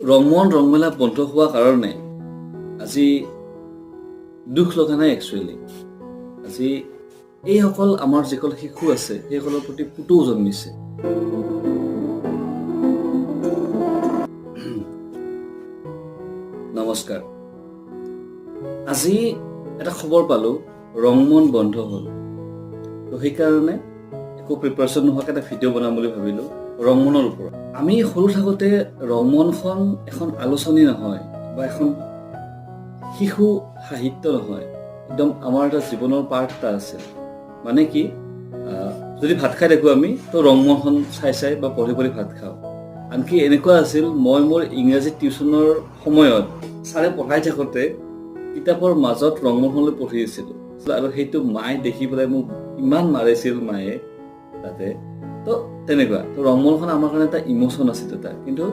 ৰংমন ৰংমেলা বন্ধ হোৱা কাৰণে আজি দুখ লগা নাই। একচুৱেলি আজি এইসকল আমাৰ যিসকল শিশু আছে, সেইসকলৰ প্ৰতি পুতৌ জন্মিছে। নমস্কাৰ। আজি এটা খবৰ পালোঁ, ৰংমন বন্ধ হ'ল। তো সেইকাৰণে একো প্ৰিপাৰেশ্যন নোহোৱাকৈ এটা ভিডিঅ' বনাম বুলি ভাবিলোঁ ৰংমনৰ ওপৰত। আমি সৰু থাকোঁতে ৰংমনখন এখন আলোচনী নহয় বা এখন শিশু সাহিত্য নহয়, একদম আমাৰ এটা জীৱনৰ পাৰ্ট এটা আছিল। মানে কি, যদি ভাত খাই থাকোঁ আমি, তো ৰংমনখন চাই চাই বা পঢ়ি পঢ়ি ভাত খাওঁ। আনকি এনেকুৱা আছিল, মই মোৰ ইংৰাজী টিউচনৰ সময়ত ছাৰে পঢ়াই থাকোঁতে কিতাপৰ মাজত ৰংমনখনলৈ পঢ়ি আছিলোঁ আৰু সেইটো মায়ে দেখি পেলাই মোক ইমান মাৰিছিল মায়ে তাতে। তো তেনেকুৱা, তো ৰংমনখন আমাৰ কাৰণে এটা ইম'চন আছিল এটা। কিন্তু